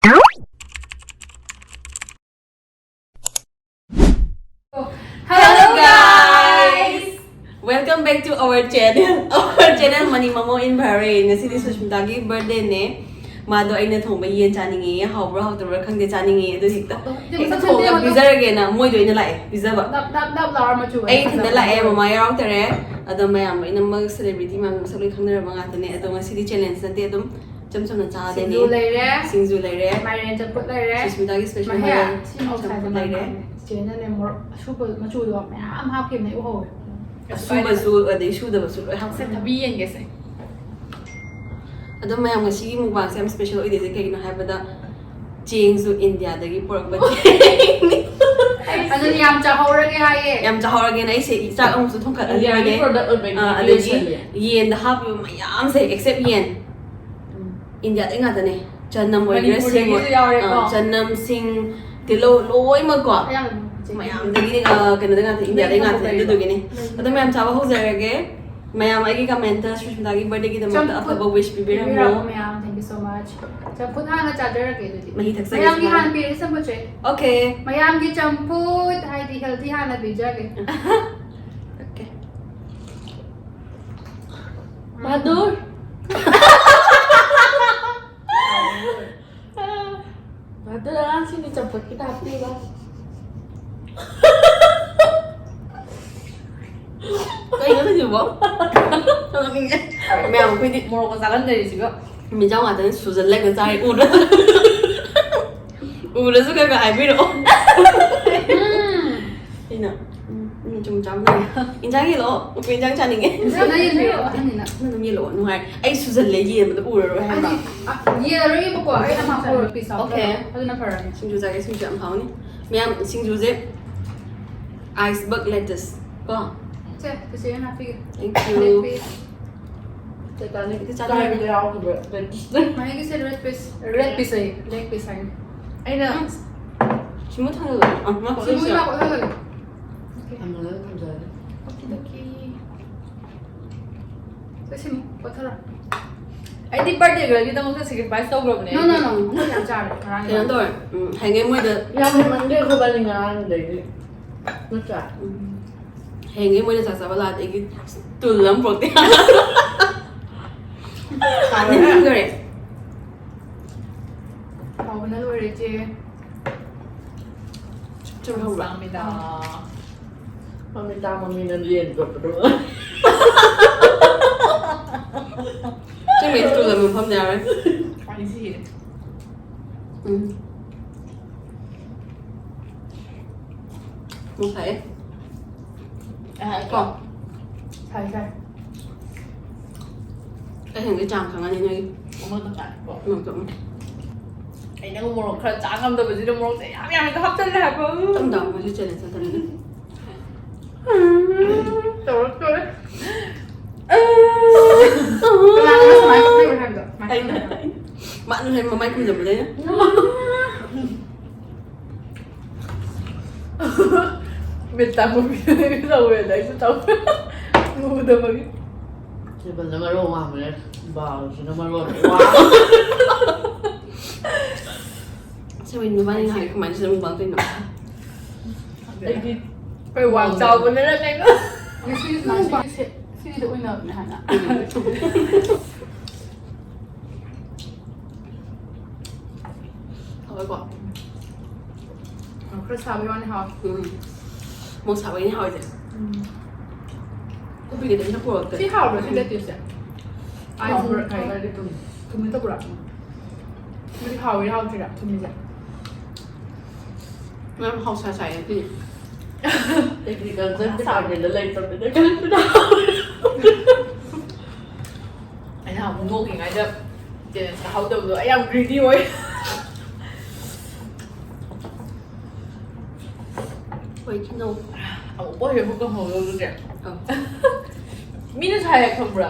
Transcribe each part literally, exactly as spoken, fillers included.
Hello, guys! Welcome back to our channel. Our channel, Mani Mamo in Bahrain. ꯉꯁꯤꯗꯤ ꯁꯨꯁꯃꯤꯇꯥꯒꯤ birthday ꯅꯦ꯫ ꯃꯥꯗꯣ ꯑꯩꯅ ꯊꯣꯡꯕ ꯌꯦꯟ ꯆꯥꯅꯤꯡꯉꯦ, ꯍꯥꯎꯕ꯭ꯔꯥ ꯍꯥꯎꯇꯕ꯭ꯔꯥ ꯈꯪꯗꯦ, ꯆꯥꯅꯤꯡꯉꯦ꯫ ꯑꯗꯨ ꯍꯦꯛꯇ, ꯑꯗꯣ ꯍꯦꯛꯇ ꯃꯁꯛ ꯊꯣꯡꯉꯒ ꯁꯦꯝꯖꯩ, ꯄꯤꯖꯔꯒꯦꯅ ꯃꯣꯏꯗ ꯑꯣꯏꯅ ꯂꯥꯛꯑꯦ ꯄꯤꯖꯕ꯫ ꯗꯞ ꯗꯞ ꯗꯞ ꯂꯥꯎꯔ ꯃꯆꯨꯒ ꯑꯩ ꯏꯊꯟꯗ ꯐꯖꯕ ꯂꯥꯛꯑꯦ, ꯑꯣꯏ꯫ ꯃꯃꯥ ꯌꯥꯎꯔꯛꯇꯔꯦ꯫ ꯑꯗꯣ ꯃꯌꯥꯝ ꯂꯣꯏꯅꯃꯛ celebrity ꯃꯌꯥꯝ ꯃꯁꯛ ꯂꯣꯏ ꯈꯪꯅꯔꯕ ꯉꯥꯛꯇꯅꯦ꯫ ꯑꯗꯣ ꯉꯁꯤꯗꯤ challenge ꯅꯠꯇꯦ, ꯑꯗꯨꯝ ꯏꯆꯝ ꯆꯝꯅ ꯆꯥꯗꯣꯏꯅꯦ꯫ ꯁꯤꯡꯖꯨ ꯂꯩꯔꯦ꯫ ꯁꯤꯡꯖꯨ ꯂꯩꯔꯦ꯫ ꯃꯥꯏꯔꯦꯟ ꯆꯝꯐꯨꯠ ꯂꯩꯔꯦ꯫ ꯁꯨꯁꯃꯤꯇꯥꯒꯤ special ꯃꯍꯤ ꯃꯥꯏꯔꯦꯟ ꯁꯤ ꯃꯣꯔꯣꯛ ꯁꯥꯏꯕ ꯆꯝꯐꯨꯠ ꯂꯩꯔꯦ꯫ ꯃꯥꯟꯕꯅꯦ꯫ ꯆꯦꯅꯅꯦ ꯃꯣꯔꯣꯛ ꯑꯁꯨꯕ ꯃꯆꯨꯗꯣ ꯃꯌꯥꯝ ꯍꯥꯞꯈꯤꯕꯅꯦ, ꯎꯍꯧꯋꯦ꯫ ꯑꯁꯨꯕꯁꯨ ꯑꯗꯩ ꯁꯨꯗꯕꯁꯨ ꯂꯣꯏ ꯍꯥꯞꯈ꯭ꯔꯦ꯫ ꯁꯦ, ꯊꯕꯤ ꯌꯦꯟꯒꯦꯁꯦ꯫ ꯑꯗꯣ ꯃꯌꯥꯝ, ꯉꯁꯤꯒꯤ mukbang ꯁꯦ ꯌꯥꯝ special ꯑꯣꯏꯗꯣꯏꯁꯦ ꯀꯩꯒꯤꯅꯣ ꯍꯥꯏꯕꯗ, ꯆꯦꯡꯁꯨ ꯏꯟꯗꯤꯌꯥꯗꯒꯤ ꯄꯨꯔꯛꯄ ꯆꯦꯡꯅꯤ꯫ ꯑꯗꯨꯅ ꯌꯥꯝ ꯆꯥꯍꯧꯔꯒꯦ ꯍꯥꯏꯌꯦ꯫ ꯌꯥꯝ ꯆꯥꯍꯧꯔꯒꯦꯅ ꯑꯩꯁꯦ ꯆꯥꯛ ꯑꯃꯨꯛꯁꯨ ꯊꯣꯡꯀꯠꯍꯜꯂꯤꯕꯅꯦ꯫ ꯏꯟꯗꯤꯌꯥꯒꯤ product ꯑꯣꯏꯕꯒꯤ ꯑꯥ, ꯑꯗꯒꯤ ꯂꯣꯏꯁꯜꯂꯦ꯫ ꯌꯦꯟꯗ ꯍꯥꯞꯄꯤꯕ ꯃꯌꯥꯝꯁꯦ, except ꯌꯦꯟ, ꯎꯝ꯫ ꯏꯟꯗꯤꯌꯥꯗꯩ ꯉꯥꯛꯇꯅꯦ꯫ ꯆꯅꯝ ꯑꯣꯏꯒꯦꯔꯥ, ꯁꯤꯡ ꯑꯣꯏ-, ꯃꯅꯤꯄꯨꯔꯗꯒꯤꯁꯨ ꯌꯥꯎꯔꯦꯀꯣ꯫ ꯑꯥ, ꯆꯅꯝ, ꯁꯤꯡ, ꯇꯤꯜꯍꯧ, ꯂꯣꯏꯅꯃꯛꯀꯣ꯫ ꯑꯌꯥꯝꯕ ꯃꯌꯥꯝꯗꯒꯤ, ꯑꯥ, ꯀꯩꯅꯣꯗ ꯉꯥꯛꯇ, ꯏꯟꯗꯤꯌꯥꯗꯩ ꯉꯥꯛꯇꯅꯦ꯫ ꯑꯗꯨꯗꯨꯒꯤꯅꯦ꯫ ꯑꯗꯣ ꯃꯌꯥꯝ ꯆꯥꯕ ꯍꯧꯖꯔꯒꯦ꯫ ꯃꯌꯥꯝ ꯑꯩꯒꯤ comment ꯇ ꯁꯨꯁꯃꯤꯇꯥꯒꯤ birthday ꯒꯤꯗꯃꯛꯇ ꯆꯝꯐꯨꯠ ꯑꯐꯕ wish ꯄꯤꯕꯤꯔꯝꯃꯣ꯫ ꯄꯤꯕꯤꯔꯛꯄ ꯃꯌꯥꯝ, thank you so much꯫ ꯆꯝꯐꯨꯠ ꯍꯥꯟꯅ ꯆꯥꯖꯔꯒꯦ ꯑꯗꯨꯗꯤ꯫ ꯃꯍꯤ ꯊꯛꯆꯒꯦ ꯃꯌꯥꯝꯒꯤ ꯁꯨꯃꯥꯏꯅ꯫ ꯍꯥꯟꯅ ꯄꯤꯔꯒꯦ ꯆꯝꯐꯨꯠꯁꯦ꯫ Okay꯫ ꯃꯌꯥꯝꯒꯤ ꯆꯝꯐꯨꯠ ꯍꯥꯏꯗꯤ healthy ꯍꯥꯟꯅ ꯄꯤꯖꯒꯦ꯫ Okay꯫ ꯃꯥꯗꯨꯔ꯫ ꯑꯗꯨ ꯑꯉꯥꯡꯁꯤꯡꯒꯤ ꯆꯝꯐꯨꯠꯀꯤꯗ ꯍꯥꯞꯄꯤꯕ꯫ ꯀꯩꯅꯣ ꯁꯤꯕꯣ? ꯃꯌꯥꯝ ꯑꯩꯈꯣꯏꯗꯤ ꯃꯣꯔꯣꯛꯀ ꯆꯥꯒꯟꯗꯔꯤꯁꯤꯒ꯫ ꯃꯤꯖꯥꯎ ꯉꯥꯛꯇꯅꯤ ꯁꯨꯖꯜꯂꯒ ꯆꯥꯔꯤ ꯎꯗ꯭ꯔꯁꯨ꯫ ꯎꯗ꯭ꯔꯁꯨ ꯈꯔ ꯈꯔ ꯍꯥꯏꯕꯤꯔꯛꯑꯣ꯫ ꯎꯝ꯫ ꯑꯩꯅ, ꯎꯝ, ꯎꯝ, ꯆꯨꯝ ꯆꯥꯝ ꯂꯩ꯫ ꯏꯟꯖꯥꯡ ꯌꯦꯜꯂꯛꯑꯣ꯫ ꯑꯩꯈꯣꯏ ꯏꯟꯖꯥꯡ ꯆꯥꯅꯤꯡꯉꯦ꯫ ꯏꯟꯖꯥꯡ ꯌꯦꯟꯕꯤꯔꯛꯑꯣ, ꯑꯍꯟꯅꯤꯅ꯫ ꯅꯪ ꯑꯗꯨꯝ ꯌꯦꯜꯂꯛꯑꯣ꯫ ꯅꯨꯡꯉꯥꯏ꯫ ꯑꯩ ꯁꯨꯖꯜꯂꯦ, ꯌꯦꯟꯕꯗꯣ ꯎꯔꯔꯣꯏ ꯍꯥꯏꯕ꯫ ꯑꯩꯗꯤ, ꯑ, ꯌꯦꯜꯂꯔꯣꯏꯒꯦꯕꯀꯣ꯫ ꯑꯩ ꯑꯃ ꯍꯧꯔ piece out Okay꯫ ꯇꯧꯔꯒ꯫ ꯑꯗꯨꯅ ꯐꯔꯅꯤ꯫ ꯁꯤꯡꯖꯨ ꯆꯥꯒꯦ, ꯁꯤꯡꯖꯨ ꯌꯥꯝ ꯍꯥꯎꯅꯤ꯫ ꯃꯌꯥꯝ, ꯁꯤꯡꯖꯨꯁꯦ iceberg lettuce ꯀꯣ꯫ ꯁꯦ, ꯆꯤꯆꯦꯅ ꯍꯥꯞꯄꯤꯒꯦ꯫ Thank you꯫ ꯂꯦꯛꯄꯤ꯫ ꯇꯥꯏꯇꯥꯅꯤꯛ ꯏꯗꯤ ꯆꯥꯅꯤꯡꯉꯦ꯫ ꯀꯥꯏꯕꯗ ꯌꯥꯎꯈꯤꯕ lettuce꯫ ꯃꯍꯤꯒꯤꯁꯦ red piece, red piece ꯑꯌꯦ, leg piece ꯍꯥꯏꯅꯤ꯫ ꯑꯩꯅ ꯎꯝ꯫ ꯁꯤꯃ ꯊꯥꯡꯖꯜꯂꯣ꯫ ꯑ, ꯃꯥ ꯁꯤꯃ ꯈꯣꯠꯂꯁꯤꯔꯥ? ꯂꯥꯛꯑꯣ, ꯊꯥꯡꯖꯜꯂꯒꯦ꯫ Okay꯫ ꯊꯝꯖꯜꯂꯒꯦ, ꯊꯝꯖꯜꯂꯒꯦ꯫ Okie dokie꯫ ꯁꯦ, ꯁꯤꯃꯨꯛ ꯀꯣꯠꯊꯔꯣ꯫ ꯑꯩꯗꯤ ꯕꯥꯔꯗꯦ ꯒꯔꯜꯒꯤꯗꯃꯛꯇ ꯁꯦꯀ꯭ꯔꯤꯐꯥꯏꯁ ꯇꯧꯈ꯭ꯔꯕꯅꯦ꯫ No, no, no. ꯃꯣꯏ ꯌꯥꯝ ꯆꯥꯔꯦ ꯉꯔꯥꯡ꯫ ꯀꯩꯅꯣ ꯇꯧꯔꯦ, ꯎꯝ, ꯍꯌꯦꯡ ꯃꯣꯏꯗ ꯌꯥꯝ ꯍꯦꯟꯃꯟꯈ꯭ꯔꯦ ꯑꯩꯈꯣꯏꯕꯥꯅꯤ ꯉꯔꯥꯡꯗꯒꯤ꯫ ꯅꯠꯇ꯭ꯔꯥ? ꯍꯌꯦꯡꯒꯤ ꯃꯣꯏꯅ ꯆꯥꯛ ꯆꯥꯕ ꯂꯥꯛꯑꯗꯤ ꯑꯩꯒꯤ ꯇꯨꯜ ꯑꯃ ꯄꯨꯔꯛꯇꯦ꯫ ꯅꯤꯡꯁꯤꯡꯈ꯭ꯔꯦ꯫ ꯍꯥꯎꯕꯅ ꯂꯣꯏꯔꯦ ꯏꯆꯦ꯫ ꯆꯨꯝ ꯈꯪꯕ꯭ꯔꯥ? ꯆꯥꯃꯤꯗ꯫ ꯃꯃꯤꯇꯥ ꯃꯃꯤꯅ ꯂꯦꯟ ꯆꯠꯄꯗꯣ꯫ ꯆꯨꯝꯃꯦ, ꯇꯨꯜ ꯑꯃ ꯃꯐꯝꯗ ꯌꯥꯎꯔꯦ꯫ ꯑꯩ ꯁꯤꯔꯦ꯫ ꯎꯝ꯫ ꯃꯣꯔꯣꯛ ꯁꯥꯏꯌꯦ꯫ ꯑ, ꯀꯣ? ꯁꯥꯏ ꯁꯥꯏ꯫ ꯑꯩ ꯍꯌꯦꯡꯗꯤ ꯆꯥꯡ ꯈꯪꯉꯅꯤ ꯅꯣꯏꯒꯤ꯫ ꯑꯃꯗ ꯉꯥꯏꯀꯣ꯫ ꯃꯣꯔꯣꯛꯇꯣ, ꯎꯝ꯫ ꯑꯩꯅ ꯃꯣꯔꯣꯛ ꯈꯔ ꯆꯥ ꯉꯝꯗꯕꯁꯤꯗ ꯃꯣꯔꯣꯛꯁꯦ ꯌꯥꯝ ꯌꯥꯝ ꯍꯦꯛꯇ ꯍꯥꯞꯆꯜꯂꯦ ꯍꯥꯏꯕ꯫ ꯇꯞ ꯇꯞꯅ ꯃꯣꯏꯁꯨ ꯆꯦꯂꯦꯟꯖ ꯅꯠꯇꯕꯅꯤꯅ꯫ ꯇꯧꯔꯛꯇꯣꯔꯦ꯫ ꯀꯅꯥꯅꯣ ꯁꯨꯃꯥꯏꯅ ꯀꯞꯅꯕ꯭ꯔꯥ ꯍꯥꯏꯕꯗꯣ? ꯑꯩꯅ, ꯃꯥꯅ ꯍꯦꯟꯅ ꯃꯃꯥꯏ ꯈꯨꯝꯖꯕꯗ ꯑꯩꯅ꯫ ꯃꯤꯠ ꯇꯥꯡꯕ ꯃꯤ ꯇꯧꯋꯦꯗ ꯑꯩꯁꯨ ꯇꯧꯋꯦ꯫ ꯎꯗꯕꯒꯤ꯫ ꯇꯦꯕꯜꯅ ꯃꯔꯣꯜ ꯑꯃ ꯍꯥꯡꯕꯅꯦ, ꯕꯥꯜꯁꯤꯅ ꯃꯔꯣꯜ ꯑꯃ꯫ ꯁꯦ, ꯃꯣꯏ ꯅꯨꯕꯥꯅꯤ ꯉꯥꯏꯍꯥꯛ ꯀꯃꯥꯏꯅ ꯁꯤꯗ ꯃꯨꯛꯕꯥꯡ ꯇꯧꯔꯤꯅꯣ? ꯑꯩꯗꯤ ꯑꯩꯈꯣꯏ ꯋꯥꯡ ꯆꯥꯎꯕꯅꯤꯅ ꯀꯩꯅꯣ꯫ ꯉꯁꯤ ꯁꯨꯃꯥꯏꯅ ꯁꯤꯒꯤꯁꯦ, ꯁꯤꯒꯤꯗ ꯑꯣꯏꯅꯕꯅꯦ ꯍꯥꯟꯅ꯫ ꯍꯥꯎꯋꯦꯀꯣ? ꯈꯔ ꯁꯥꯕꯩ ꯋꯥꯅꯤ ꯍꯥꯎꯋꯦ꯫ ꯎꯝ꯫ ꯃꯣꯔꯣꯛ ꯁꯥꯕꯩꯅꯦ ꯍꯥꯎꯔꯤꯁꯦ꯫ ꯀꯣꯐꯤꯒ ꯑꯝꯇ ꯄꯨꯔꯛꯇ꯭ꯔꯦ꯫ ꯁꯤ ꯍꯥꯎꯕ꯭ꯔꯣ ꯁꯤ ꯂꯦꯇꯦꯁꯁꯦ? ꯑꯥꯏꯁ ꯍꯥꯎꯕ꯭ꯔꯥ? ꯕ꯭ꯔꯦꯛ ꯍꯥꯏꯕ꯭ꯔꯥ? ꯊꯨꯝꯃꯤ ꯇꯧꯕ꯭ꯔꯥ? ꯃꯣꯏꯗꯤ ꯍꯥꯎꯋꯤꯔꯥ ꯍꯥꯎꯇ꯭ꯔꯤꯔꯥ ꯊꯨꯝꯃꯤꯁꯦ? ꯃꯌꯥꯝ ꯍꯥꯎꯁꯥ ꯁꯥꯏꯌꯦ ꯉꯁꯤꯗꯤ꯫ ꯑꯦꯒ꯭ꯔꯤꯀꯜꯆꯔ ꯗꯤꯄꯥꯔꯠꯃꯦꯟꯗ ꯂꯩꯇꯕꯅꯤꯅ ꯈꯪꯗꯦ꯫ ꯑꯩꯅ ꯑꯃꯨꯛ ꯅꯣꯛꯏꯉꯩꯗ ꯆꯦꯂꯦꯟꯖ ꯇꯥꯍꯧꯗꯕꯗꯣ ꯑꯩ ꯌꯥꯝ ꯒ꯭ꯔꯤꯗꯤ ꯑꯣꯏ꯫ ꯍꯣꯏ, ꯊꯤꯅꯧ꯫ ꯑꯃꯨꯛ ꯄꯣꯠ ꯍꯦꯛ ꯍꯨꯛꯀꯝꯍꯧꯗꯕꯗꯨꯗꯤ꯫ ꯑꯧ꯫ ꯃꯤꯅꯁꯨ ꯍꯥꯏꯌꯦ ꯈꯪꯕ꯭ꯔꯥ?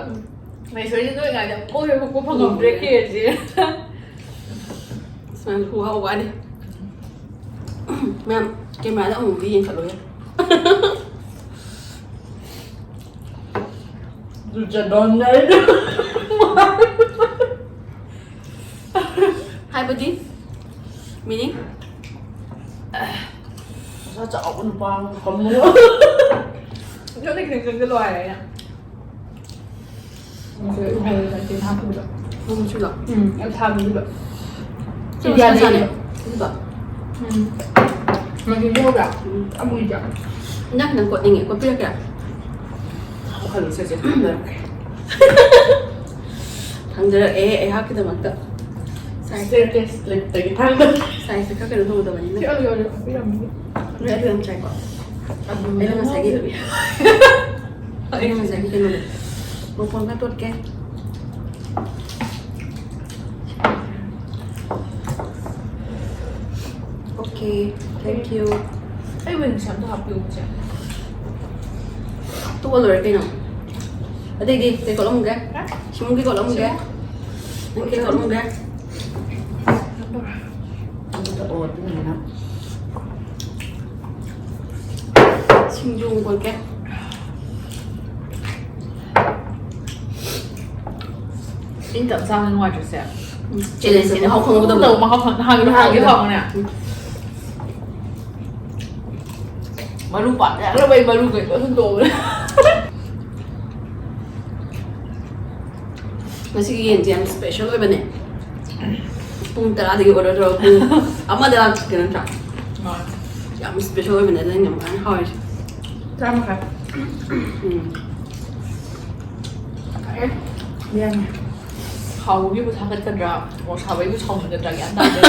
ꯃꯍꯦꯁꯣꯔꯤꯁꯦ ꯅꯣꯏꯉꯥꯏꯗ ꯑꯃꯨꯛ ꯄꯣꯠ ꯍꯦꯛ ꯍꯨꯛꯄ ꯐꯪꯍꯧꯗ꯭ꯔꯦ ꯀꯦꯔꯁꯦ꯫ ꯁꯨꯃꯥꯏꯅ ꯍꯨꯍꯧ ꯋꯥꯅꯤ꯫ ꯃꯌꯥꯝ, ꯀꯦꯃꯦꯔꯥꯗ ꯑꯃꯨꯛꯇꯤ ꯌꯦꯡꯈꯠꯂꯣꯍꯦ꯫ ꯗꯨꯖꯗꯣꯟꯅꯦ ꯑꯩꯗꯤ꯫ Meaning? ꯃꯁꯥ ꯆꯥꯎꯕ ꯅꯨꯄꯥ ꯑꯃ ꯐꯝꯃꯨ꯫ ꯅꯪꯅ ꯈꯤꯇꯪ ꯆꯪꯁꯤꯜꯂꯣ ꯍꯥꯏꯔꯦ ꯑꯩꯅ꯫ ꯃꯁꯤ ꯎꯍꯜꯂꯦ ꯁꯤ ꯊꯥꯡꯀꯨꯗ꯫ ꯃꯃꯨꯟꯁꯨꯗꯣ꯫ ꯎꯝ, ꯑꯩ ꯊꯥꯕꯤꯗꯨꯗ꯫ ꯁꯤ ꯃꯁꯥ ꯃꯁꯥꯅꯦ꯫ ꯑꯗꯨꯗꯣ꯫ ꯎꯝ꯫ ꯃꯁꯤ ꯌꯣꯒ ꯑꯃꯨꯏꯗ꯫ ꯏꯟꯖꯥꯡ ꯈꯤꯇꯪ ꯀꯣꯠꯅꯤꯡꯉꯦ꯫ ꯀꯣꯠꯄꯤꯔꯛꯀꯦꯔꯥ? ꯄꯨꯈꯠꯂꯨꯁꯦ ꯆꯦ ꯊꯝꯖꯔꯛꯀꯦ꯫ ꯊꯥꯡꯖꯔꯛꯑꯦ ꯑꯩꯍꯥꯛꯀꯤꯗꯃꯛꯇ꯫ Size Staircase ꯂꯤꯐꯇꯒꯤ ꯊꯥꯡꯗ꯫ ꯁꯥꯏꯁꯁꯦ ꯈꯔ ꯀꯩꯅꯣ ꯇꯧꯒꯗꯕꯅꯤꯅ꯫ ꯁꯤ ꯑꯂꯨ ꯑꯂꯨ ꯍꯥꯞꯄꯤꯔꯝꯃꯤ꯫ ꯅꯣꯏ ꯑꯂꯨ ꯌꯥꯝ ꯆꯥꯏꯀꯣ? ꯑꯗꯨ ꯑꯩꯅ ꯉꯁꯥꯏꯒꯤ ꯑꯩꯅ ꯉꯁꯥꯏꯒꯤ ꯀꯩꯅꯣꯗꯣ ꯃꯐꯣꯟ ꯈꯔ ꯇꯣꯠꯀꯦ꯫ Okay, thank you. ꯑꯩ ꯋꯤꯡꯁ ꯑꯝꯇ ꯍꯥꯞꯄꯤꯌꯨ ꯆꯦ꯫ ꯇꯣꯛꯑ ꯂꯣꯏꯔꯦ ꯀꯩꯅꯣ꯫ ꯑꯇꯩꯗꯤ ꯀꯩ ꯀꯣꯠꯂꯝꯒꯦ? ꯁꯤꯃꯨꯒꯤ ꯀꯣꯠꯂꯝꯒꯦ? ꯅꯪ ꯀꯩ ꯀꯣꯠꯂꯝꯒꯦ? ꯑꯗꯨꯗ ꯑꯣ ꯑꯗꯨꯅꯤꯅ꯫ ꯁꯤꯡꯖꯨ ꯑꯃꯨꯛ ꯀꯣꯠꯀꯦ꯫ ꯏꯪ ꯇꯞ ꯆꯥꯕ ꯅꯨꯡꯉꯥꯏꯇ꯭ꯔꯁꯦ꯫ Challenge ꯁꯦ ꯃꯍꯥꯎ ꯈꯪꯍꯧꯗꯕꯗꯣ꯫ ꯇꯧ ꯃꯍꯥꯎ ꯈꯪ-, ꯅꯍꯥꯟꯒꯤ ꯅꯍꯥꯟꯒꯤ ꯍꯥꯎꯕꯅꯦ꯫ ꯃꯔꯨ ꯄꯥꯝꯖꯈ꯭ꯔꯕꯩ ꯃꯔꯨ ꯀꯩꯗꯣ ꯍꯨꯟꯗꯣꯛꯑꯕꯅꯦ꯫ ꯉꯁꯤꯒꯤ ꯌꯦꯟꯁꯦ ꯌꯥꯝ special ꯑꯣꯏꯕꯅꯦ꯫ ꯄꯨꯡ ꯇꯔꯥꯗꯒꯤ order ꯇꯧꯔꯒ ꯄꯨꯡ ꯑꯃꯗ ꯂꯥꯛꯄ ꯅꯠꯇ꯭ꯔꯥ? ꯌꯥꯝ special ꯑꯣꯏꯕꯅꯦ, ꯑꯗꯨꯅ ꯌꯥꯝ ꯀꯟꯅ ꯍꯥꯎꯔꯤꯁꯦ꯫ ꯇꯔꯥ ꯃꯈꯥꯏ꯫ ꯎꯝ꯫ ꯑꯦ, ꯌꯥꯅꯤ꯫ ꯍꯥꯎꯕꯒꯤꯕꯨ ꯊꯥꯒꯠꯀꯗ꯭ꯔꯥ, ꯃꯣꯔꯣꯛ ꯁꯥꯕꯒꯤꯕꯨ ꯁꯥꯎꯅꯒꯗ꯭ꯔꯥ ꯒ꯭ꯌꯥꯟ ꯇꯥꯗꯦ꯫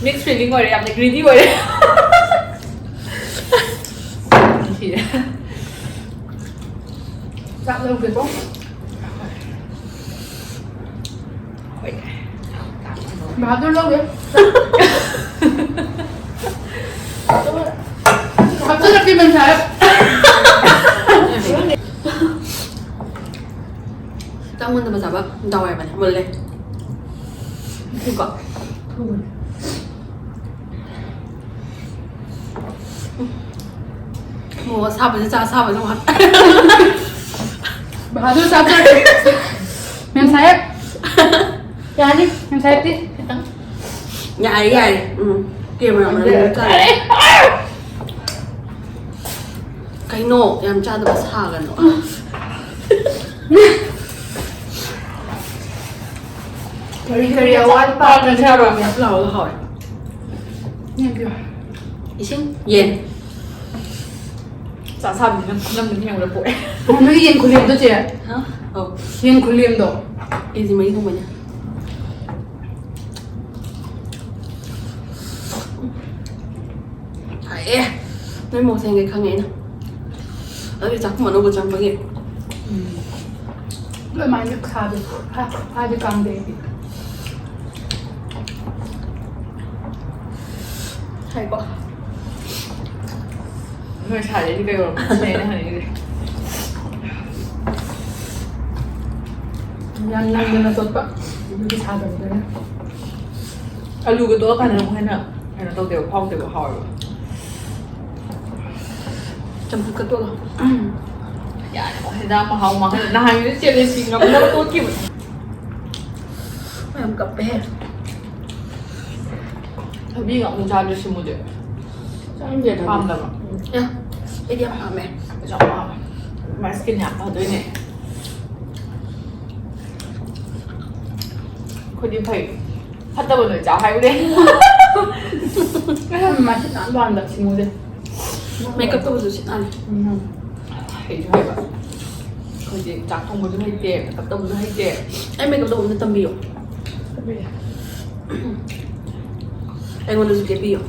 Mix feeling ꯑꯣꯏꯔꯦ, ꯌꯥꯝꯅ greedy ꯑꯣꯏꯔꯦ꯫ ꯁꯤꯔꯦ꯫ ꯆꯥꯛ ꯂꯧꯒꯦꯀꯣ꯫ ꯍꯣꯏ꯫ ꯕꯍꯥꯗꯨꯔ ꯂꯧꯒꯦ꯫ ꯍꯥꯞꯆꯤꯜꯂꯛꯀꯦ, ꯃꯦꯝ ꯁꯥꯍꯦꯕ꯫ ꯆꯥꯛ ꯃꯨꯟꯗꯕ ꯆꯥꯕ ꯗꯥꯎ ꯌꯥꯕꯅꯦ, ꯃꯨꯜꯂꯦ꯫ ꯀꯣ꯫ ꯃꯣꯔꯣꯛ ꯑꯁꯥꯕꯁꯦ, ꯆꯥ ꯑꯁꯥꯕꯁꯦ ꯑꯃꯨꯛ ꯍꯥꯞ-, ꯕꯍꯥꯗꯨꯔ ꯆꯥꯛ ꯆꯥꯛ꯫ ꯃꯦꯝ ꯁꯥꯍꯦꯕ꯫ ꯌꯥꯅꯤ, ꯃꯦꯝ ꯁꯥꯍꯦꯕꯇꯤ ꯈꯤꯇꯪ꯫ ꯌꯥꯔꯦ, ꯌꯥꯔꯦ꯫ ꯎꯝ꯫ ꯀꯦꯃꯦꯔꯥ ꯃꯅꯨꯡꯗ ꯆꯠꯂꯦ꯫ ꯀꯩꯅꯣ? ꯌꯥꯝ ꯆꯥꯗꯕ ꯁꯥꯒꯅꯣ꯫ ꯀꯔꯤ ꯀꯔꯤ ꯑꯋꯥꯠꯄ? ꯄꯥꯎ ꯆꯥꯁꯦ ꯍꯥꯏꯕ꯭ꯔꯣ? ꯂꯥꯎꯔꯒ ꯍꯥꯎꯋꯦ꯫ ꯌꯦꯟ ꯄꯤꯌꯨ꯫ ꯏꯁꯤꯡ? ꯌꯦꯟ꯫ ꯆꯥ ꯁꯥꯕꯤꯅ ꯅꯝꯗꯨꯅ ꯌꯦꯡꯕꯗ ꯄꯣꯛꯑꯦ꯫ ꯑꯣ, ꯅꯣꯏ ꯌꯦꯟ ꯈꯨꯂꯦꯝꯗꯣ, ꯆꯦ? ꯍꯥ? ꯑꯧ꯫ ꯌꯦꯟ ꯈꯨꯂꯦꯝꯗꯣ꯫ ꯀꯦꯖꯤ ꯃꯔꯤ ꯊꯣꯡꯕꯅꯦ꯫ ꯍꯥꯏꯑꯦ꯫ ꯅꯣꯏ ꯃꯣꯁꯦꯟꯒꯩ ꯈꯪꯉꯦ ꯑꯩꯅ꯫ ꯑꯗꯨꯒꯤ ꯆꯥꯛꯈꯨꯝ ꯑꯅꯧꯕ ꯆꯪꯕꯒꯤ꯫ ꯎꯝ꯫ ꯂꯣꯏ ꯃꯥꯏ ꯃꯤꯠ ꯈꯥꯗꯦ꯫ ꯈꯥ-, ꯈꯥꯗꯦ ꯀꯥꯡꯗꯦ ꯑꯩꯗꯤ꯫ ꯍꯥꯏꯀꯣ꯫ ꯅꯣꯏ ꯁꯥꯔꯤꯁꯦ ꯀꯩ ꯑꯣꯏꯔꯝꯃꯣ ꯁꯤꯅꯦ ꯑꯩꯅ ꯍꯪꯅꯤꯡꯉꯤꯁꯦ꯫ ꯌꯥꯝ ꯅꯪꯗꯅ ꯇꯣꯠꯄ꯫ ꯑꯗꯨꯒꯤ ꯁꯥꯗꯕꯗꯨꯅ꯫ ꯑꯂꯨꯒ ꯇꯣꯠꯂꯀꯥꯟꯗ ꯑꯃꯨꯛ ꯍꯦꯟꯅ ꯀꯩꯅꯣ ꯇꯧꯗꯦꯕ, ꯐꯥꯎꯗꯦꯕ, ꯍꯥꯎꯋꯦꯕ꯫ ꯆꯝꯐꯨꯠꯀ ꯇꯣꯠꯂꯣ꯫ ꯎꯝ꯫ ꯌꯥꯔꯦ, ꯍꯦꯟꯖꯥꯡ ꯃꯍꯥꯎ ꯃꯥꯡꯍꯜꯂꯦ꯫ ꯅꯍꯥꯟꯒꯤꯗꯤ ꯆꯦꯂꯦꯟꯖꯀꯤ ꯉꯝꯅꯕ ꯇꯣꯠꯈꯤꯕꯅꯦ꯫ ꯌꯥꯝ ꯀꯞꯄꯦꯍꯦ꯫ ꯊꯕꯤꯒ ꯑꯃꯨꯛ ꯆꯥꯗ꯭ꯔꯤ ꯁꯤꯃꯨꯗꯤ꯫ ꯆꯥꯅꯤꯡꯗꯦ ꯊꯕꯤ꯫ ꯄꯥꯝꯗꯕ꯫ ꯑꯦ, ꯑꯩꯗꯤ ꯌꯥꯝ ꯄꯥꯝꯃꯦ꯫ ꯑꯩꯁꯨ ꯌꯥꯝ ꯄꯥꯝꯃꯦ꯫ My skin ꯌꯥꯝ ꯐꯗꯣꯏꯅꯦ꯫ ꯑꯩꯈꯣꯏꯗꯤ ꯐꯩ꯫ ꯐꯠꯇꯕ ꯅꯣꯏ ꯆꯥꯎ ꯍꯥꯏꯕꯅꯦ꯫ ꯃꯥꯏꯁꯤ ꯅꯥꯟ ꯂꯥꯟꯗ ꯁꯤꯃꯨꯗꯤ꯫ Makeup ꯇꯧꯕꯁꯨ ꯁꯤ ꯅꯥꯜꯂꯦ꯫ ꯎꯝ꯫ ꯍꯩꯁꯨ ꯍꯩꯕ꯫ ꯑꯩꯈꯣꯏꯗꯤ ꯆꯥꯛ ꯊꯣꯡꯕꯁꯨ ꯍꯩꯇꯦ, makeup ꯇꯧꯕꯁꯨ ꯍꯩꯇꯦ꯫ ꯑꯩ makeup ꯇꯧꯕ ꯑꯝꯇ ꯇꯝꯕꯤꯌꯣ꯫ ꯇꯝꯕꯤꯒꯦ꯫ ꯑꯩꯉꯣꯟꯗꯁꯨ ꯀꯦꯕꯤꯌꯣ꯫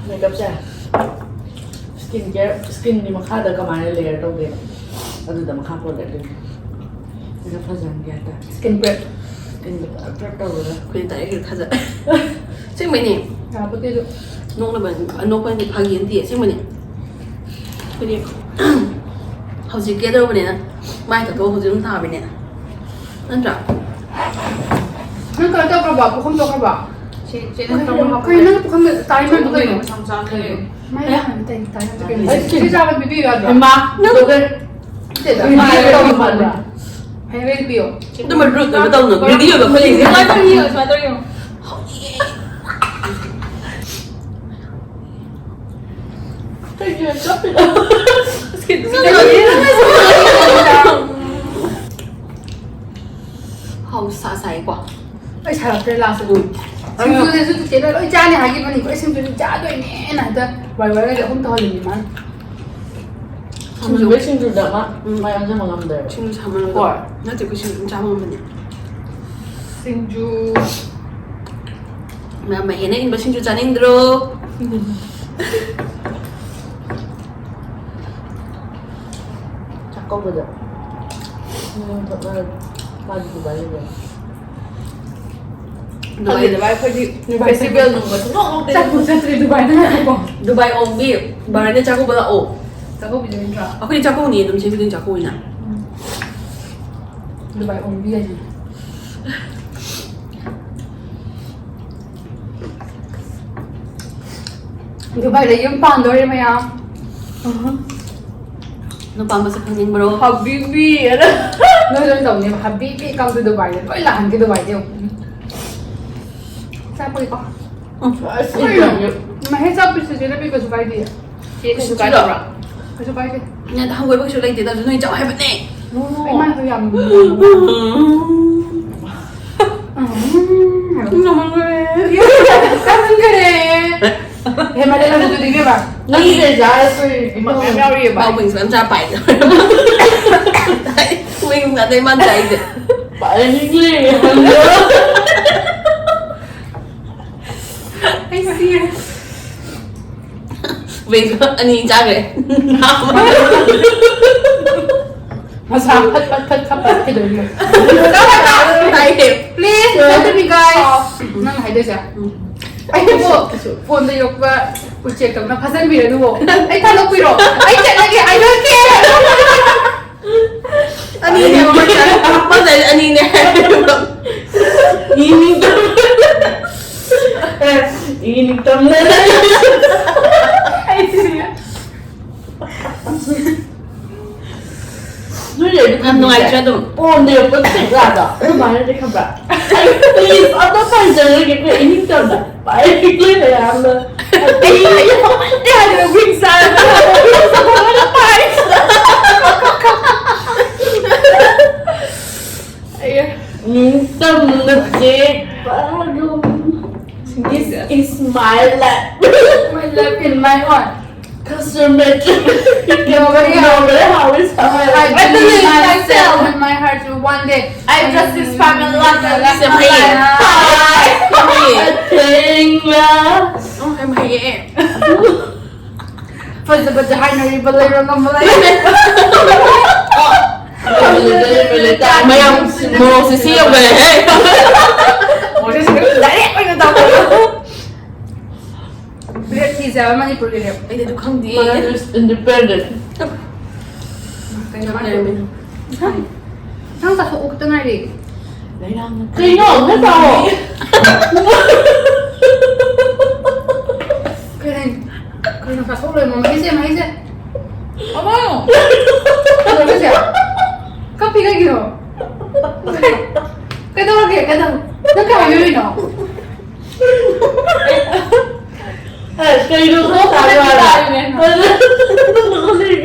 Makeupꯁꯦ skin care, skinꯒꯤ ꯃꯈꯥꯗ ꯀꯃꯥꯏꯅ layer ꯇꯧꯒꯦ? ꯑꯗꯨꯗ ꯃꯈꯥ ꯄꯣꯜꯂꯦ ꯑꯗꯨꯒꯤ꯫ ꯑꯗꯨ ꯐꯖꯍꯟꯒꯦ ꯍꯥꯏꯇꯥꯔꯦ꯫ Skin prep꯫ Skinꯗꯣ ꯐꯖꯅ prep ꯇꯧꯔꯒ꯫ ꯑꯩꯈꯣꯏꯗꯤ direct ꯍꯦꯛꯇ ꯊꯥꯖꯜꯂꯦ꯫ ꯑꯁꯦꯡꯕꯩꯅꯦ꯫ ꯌꯥꯄꯣꯠꯇꯦ ꯑꯗꯨ꯫ ꯅꯣꯛꯅꯕ, ꯑꯅꯣꯛꯄ ꯍꯥꯏꯗꯤ ꯐꯥꯒꯤ ꯅꯠꯇꯦ, ꯑꯁꯦꯡꯕꯅꯦ꯫ ꯑꯩꯈꯣꯏꯗꯤ ꯍꯧꯖꯤꯛ ꯀꯦꯗꯧꯔꯕꯅꯤꯅ ꯃꯥꯏ ꯇꯥꯊꯣꯛꯑ ꯍꯧꯖꯤꯛ ꯑꯗꯨꯝ ꯊꯥꯕꯅꯦ꯫ ꯅꯠꯇ꯭ꯔꯥ? ꯅꯪ ꯀꯩꯅꯣ ꯇꯧꯈ꯭ꯔꯕꯣ? ꯄꯨꯈꯝ ꯊꯣꯛꯈ꯭ꯔꯕꯣ? ꯁꯤ, ꯆꯦ, ꯅꯪ ꯀꯩꯅꯣ, ꯀꯔꯝꯕ ꯀꯩꯅꯣ, ꯅꯪ ꯄꯨꯈꯝꯗ ꯇꯥꯏ ꯃꯥꯟꯕ ꯀꯩꯅꯣ? ꯃꯁꯥ ꯃꯁꯥꯅ ꯂꯩ꯫ ꯃꯥꯏ ꯍꯥꯟꯅ ꯇꯩ-, ꯇꯥꯏ ꯃꯥꯟꯕ ꯀꯩꯅꯣ? ꯑꯩ ꯁꯤ ꯆꯥꯕ ꯄꯤꯕꯤꯌꯨ ꯌꯥꯗ꯭ꯔꯣ? ꯏꯃꯥ! ꯅꯠꯇꯦꯗ, ꯃꯥꯏ ꯇꯧꯕ ꯃꯥꯟꯕ꯫ ꯍꯌꯦꯡ ꯄꯤꯌꯣ꯫ ꯑꯗꯨꯃ ꯔꯨꯠ ꯑꯣꯏꯕ ꯇꯧꯅꯨ꯫ ꯚꯤꯗꯤꯑꯣꯗꯣ ꯑꯩꯈꯣꯏ ꯌꯦꯡꯁꯦ꯫ ꯁꯨꯃꯥꯏꯅ ꯇꯧ, ꯌꯦꯡꯉꯣ, ꯁꯨꯃꯥꯏꯅ ꯇꯧ, ꯌꯦꯡꯉꯣ꯫ ꯍꯧꯖꯤꯛ ꯍꯥꯎ ꯁꯥ ꯁꯥꯏꯀꯣ꯫ ꯑꯩ ꯁꯥꯔꯛꯇ꯭ꯔꯦ ꯂꯥꯁ ꯑꯗꯨ꯫ ꯁꯤꯡꯖꯨꯗꯁꯨ ꯆꯤꯆꯦꯅ ꯂꯣꯏ ꯆꯥꯅꯤ ꯍꯥꯏꯈꯤꯕꯅꯤꯀꯣ꯫ ꯑꯩ ꯁꯤꯡꯖꯨꯗꯤ ꯆꯥꯗꯣꯏꯅꯦꯅ ꯍꯦꯛꯇ ꯋꯥꯏ ꯋꯥꯏ ꯑꯍꯨꯝ ꯇꯧꯍꯜꯂꯤꯅꯤ ꯃꯥꯅ꯫ ꯁꯤꯡꯖꯨ ꯁꯤꯡꯖꯨꯗ ꯃꯥ ꯎꯝ꯫ ꯃꯥ ꯌꯥꯝꯖꯕ ꯉꯝꯗ꯭ꯔꯦꯕ꯫ ꯁꯤꯡꯖꯨ ꯁꯥꯃꯟꯕꯗꯣ꯫ ꯍꯣꯏ꯫ ꯅꯠꯇꯦ ꯑꯩꯈꯣꯏ ꯁꯤꯡꯖꯨ ꯑꯗꯨꯝ ꯆꯥꯕ ꯉꯝꯕꯅꯦ꯫ ꯁꯤꯡꯖꯨ꯫ ꯃꯌꯥꯝ ꯃꯍꯦꯅ ꯏꯟꯕ ꯁꯤꯡꯖꯨ ꯆꯥꯅꯤꯡꯗ꯭ꯔꯣ? ꯆꯥꯛꯀꯧꯕꯗ ꯎꯝ, ꯃꯥꯗꯤ ꯗꯨꯕꯥꯏ ꯂꯩꯕꯅꯤ꯫ ꯗꯨꯕꯥꯏ꯫ ꯈꯪꯗꯦꯗ ꯚꯥꯏ, ꯑꯩꯈꯣꯏꯗꯤ ꯗꯨꯕꯥꯏ ꯐꯦꯁꯇꯤꯚꯦꯜ ꯅꯨꯡꯒ ꯁꯨꯡꯂꯥꯎ ꯂꯥꯎꯗꯦ꯫ ꯆꯠꯄꯨ ꯆꯠꯇ꯭ꯔꯤ ꯗꯨꯕꯥꯏꯗ ꯉꯥꯏꯈꯣꯀꯣ꯫ ꯗꯨꯕꯥꯏ ꯑꯣꯡꯕꯤ ꯚꯥꯔꯠꯅ ꯆꯥꯛꯀꯧꯕ ꯂꯥꯛꯑꯣ꯫ ꯆꯥꯛꯀꯧꯕꯤꯗꯣꯏ ꯅꯠꯇ꯭ꯔꯣ? ꯑꯩꯈꯣꯏꯗꯤ ꯆꯥꯛꯀꯧꯅꯤ ꯑꯗꯨꯝ ꯆꯍꯤ ꯈꯨꯗꯤꯡ ꯆꯥꯛꯀꯧꯏꯅ꯫ ꯎꯝ꯫ ꯗꯨꯕꯥꯏ ꯑꯣꯡꯕꯤ ꯍꯥꯏꯁꯤꯅꯦ꯫ ꯗꯨꯕꯥꯏꯗ ꯌꯨꯝ ꯄꯥꯟꯗꯣꯔꯦ ꯃꯌꯥꯝ꯫ ꯅꯨꯄꯥ ꯃꯁꯛ ꯈꯪꯅꯤꯡꯕ꯭ꯔꯣ? ꯍꯕꯤꯕꯤ ꯑꯅ꯫ ꯅꯣꯏ ꯂꯣꯏ ꯇꯧꯅꯦꯕ꯫ ꯍꯕꯤꯕꯤ come to ꯗꯨꯕꯥꯏꯗ ꯂꯣꯏ ꯂꯥꯛꯍꯟꯒꯦ ꯗꯨꯕꯥꯏꯗ ꯌꯦꯡꯉꯨ꯫ ꯆꯥꯄꯣꯏꯀꯣ꯫ ꯎꯝ꯫ ꯑꯁ, ꯃꯍꯦ ꯆꯥꯄꯤꯁꯨ ꯆꯦꯅ ꯄꯤꯕꯁꯨ ꯀꯥꯏꯗꯦ꯫ ꯆꯦ ꯀꯩꯁꯨ ꯀꯥꯏꯗꯕ꯭ꯔꯥ? ꯀꯩꯁꯨ ꯀꯥꯏꯗꯦ꯫ ꯅꯪ ꯍꯪꯒꯣꯏꯕ ꯀꯩꯁꯨ ꯂꯩꯇꯦ, ꯑꯗꯨ ꯅꯣꯏ ꯆꯥꯎ ꯍꯥꯏꯕꯅꯦ꯫ ꯑꯩ ꯃꯥꯏꯗꯣ ꯌꯥꯝ ꯉꯝꯃꯟꯈ꯭ꯔꯦ꯫ ꯍꯦꯟꯃꯜꯂꯦ ꯅꯪꯁꯨ ꯑꯗꯨꯗꯤ ꯏꯕꯦꯝꯃ꯫ ꯅꯪꯒꯤ ꯂꯩꯖꯥ ꯑꯩꯈꯣꯏ ꯏꯃꯥ ꯃꯌꯥꯝ ꯌꯥꯎꯔꯤꯑꯕ꯫ ꯃꯥ wings ꯃꯌꯥꯝ ꯆꯥ ꯄꯥꯏ꯫ Wings ꯉꯥꯛꯇ ꯏꯃꯥꯟ ꯆꯥꯏꯁꯦ꯫ ꯄꯥꯏꯅꯤꯡꯂꯦ꯫ ꯑꯩ ꯁꯤꯔꯦ꯫ Wings ꯑꯅꯤ ꯆꯥꯈ꯭ꯔꯦ꯫ ꯃꯁꯥ ꯐꯠ ꯐꯠ ꯐꯠ ꯐꯠ ꯐꯠꯈꯤꯗꯣꯏꯅꯦ꯫ ꯍꯥꯏꯌꯦ꯫ Please, listen to me, guys. ꯅꯪ ꯍꯥꯏꯗꯣꯏꯁꯦ꯫ ꯎꯝ꯫ ꯑꯩꯕꯨ ꯐꯣꯟꯗ ꯌꯣꯛꯄ ꯎꯆꯦꯛꯇꯧꯅ ꯐꯥꯖꯟꯕꯤꯔꯅꯨꯀꯣ꯫ ꯑꯩ ꯊꯥꯗꯣꯛꯄꯤꯔꯣ꯫ ꯑꯩ ꯆꯠꯂꯒꯦ꯫ I don't care. ꯑꯅꯤꯅꯦ ꯃꯃꯥ ꯆꯥ-, ꯃꯃꯥ ꯆꯥ-, ꯑꯅꯤꯅꯦ꯫ ꯏꯅꯤꯡꯇꯝ-, ꯏꯅꯤꯡꯇꯝꯅ꯫ ꯑꯩ ꯁꯤꯔꯦ꯫ ꯅꯣꯏ ꯂꯩꯕ ꯌꯥꯝ ꯅꯨꯡꯉꯥꯏꯇ꯭ꯔꯦ ꯑꯗꯨꯝ꯫ ꯐꯣꯟꯗ ꯌꯣꯛꯄ ꯆꯤꯛꯂꯥꯗꯣ ꯑꯗꯨꯃꯥꯏꯅꯗꯤ ꯈꯪꯕ꯭ꯔꯥ? ꯑꯩ please ꯑꯝꯇ ꯄꯥꯏꯖꯔꯒꯦ ꯑꯩꯈꯣꯏ ꯏꯅꯤꯡꯇꯝꯅ꯫ ꯄꯥꯏꯔꯒꯦ ꯂꯣꯏꯅ ꯌꯥꯝꯅ꯫ ꯑꯩ ꯍꯥꯏꯗꯤ wings ꯆꯥꯔꯒ ꯇꯝꯅꯁꯦ ꯄꯥꯔꯨꯝ. This is my life. My life in my heart. Custom made. Nobody how is how I believe myself and my heart to one day. I just inspire my life and this is my life. Hi. Thank you. Oh, I'm here. ꯐꯖꯕꯗ ꯍꯥꯏꯅꯔꯤꯕ ꯂꯩꯔꯣ ꯉꯝꯕ ꯂꯩ. ꯃꯌꯥꯝ ꯃꯣꯔꯣꯛꯁꯦ ꯁꯤ ꯌꯧꯈ꯭ꯔꯦꯍꯦ꯫ ꯃꯣꯔꯣꯛꯁꯦ ꯁꯤ direct ꯑꯣꯏꯅ ꯇꯧꯈ꯭ꯔꯦ꯫ ꯔꯦꯞ ꯊꯤꯁꯦ ꯍꯥꯏꯕ ꯃꯅꯤꯄꯨꯔꯒꯤ ꯔꯦꯞ꯫ ꯑꯩꯗꯤ ꯑꯗꯨ ꯈꯪꯗꯦ꯫ Independent. ꯀꯩꯅꯣ ꯃꯥ ꯇꯧꯔꯤꯗꯣ? ꯅꯪ ꯆꯥꯊꯣꯛꯎ ꯈꯛꯇ ꯉꯥꯏꯔꯦ꯫ ꯀꯩꯅꯣ? ꯈꯔ ꯆꯥꯎꯋꯣ꯫ ꯀꯩꯅꯣ? ꯀꯩꯅꯣ ꯆꯥꯊꯣꯛ ꯂꯣꯏꯔꯦ ꯃꯃꯩꯁꯦ, ꯃꯃꯩꯁꯦ꯫ ꯑꯃꯣ! ꯀꯩꯗꯧꯔꯒꯦ ꯆꯦ? ꯀꯞꯄꯤ ꯀꯩꯒꯤꯅꯣ? ꯀꯩꯗꯧꯔꯒꯦ? ꯀꯩꯗꯧ-, ꯅꯪ ꯀꯩ ꯍꯥꯏꯕꯤꯔꯤꯅꯣ? ꯑꯦ, ꯀꯩꯅꯣ ꯈꯔ ꯆꯥꯎꯋꯣ ꯍꯥꯏꯕ꯫ ꯀꯩꯅꯣ?